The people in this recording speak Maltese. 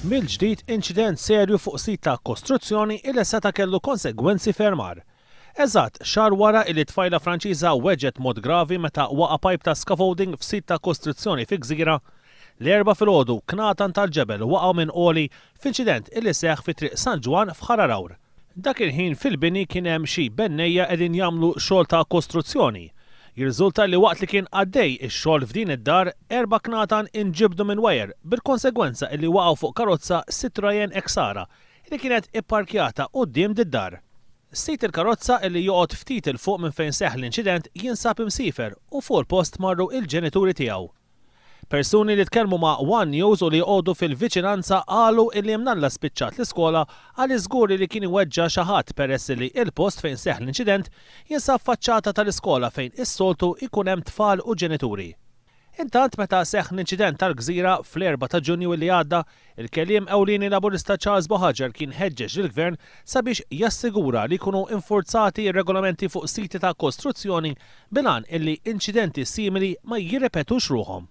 Mill-ġdid inċident serju fuq sit ta' kostruzzjoni illi seta' kellu konsegwenzi ferm agħar. Eżatt xahar wara illi tfajla Franċiża weġgħet mod gravi meta waqa' pajp ta' scaffolding f'sit ta' kostruzzjoni fi Gżira, l-Erbgħa filgħodu knatan tal-ġebel waqgħu minn għoli f'inċident illi seħħ fi Triq San Ġwann f'Ħal Għargħur. Dak il-ħin fil-bini kien hemm xi bennejja qegħdin jagħmlu xogħol ta' kostruzzjoni. Jirriżulta li waqt li kien għaddej ix-xogħol f'din id-dar, erba' knatan inġibdu minn wajer bil-konsegwenza illi waqgħu fuq karozza Citroen Xsara li kienet ipparkjata quddiem did-dar. Sid il-karozza illi joqgħod ftit 'il fuq minn fejn seħħ l-inċident jinsab imsiefer u fuq il-post marru il-ġenituri tiegħu. Persuni li tkellmu ma' one News u li joqogħdu fil-viċinanza qalu illi mnalla spiċċat l-iskola għaliex żgur li kien iweġġa' xi ħadd peress li il-post fejn seħħ l-inċident jinsab faċċata tal-iskola fejn is-soltu jkun hemm tfal u ġenituri. Intant meta seħħ l-inċident tal-Gżira fl-Erbgħa ta' Ġunju illi għadda, il-kelliem ewlieni Laburista Charles Buhagiar kien ħeġġeġ lill-Gvern sabiex jassigura li jkunu infurzati r-regolamenti fuq siti ta' kostruzzjoni bil-għan illi inċidenti simili ma jirrepetux ruħhom.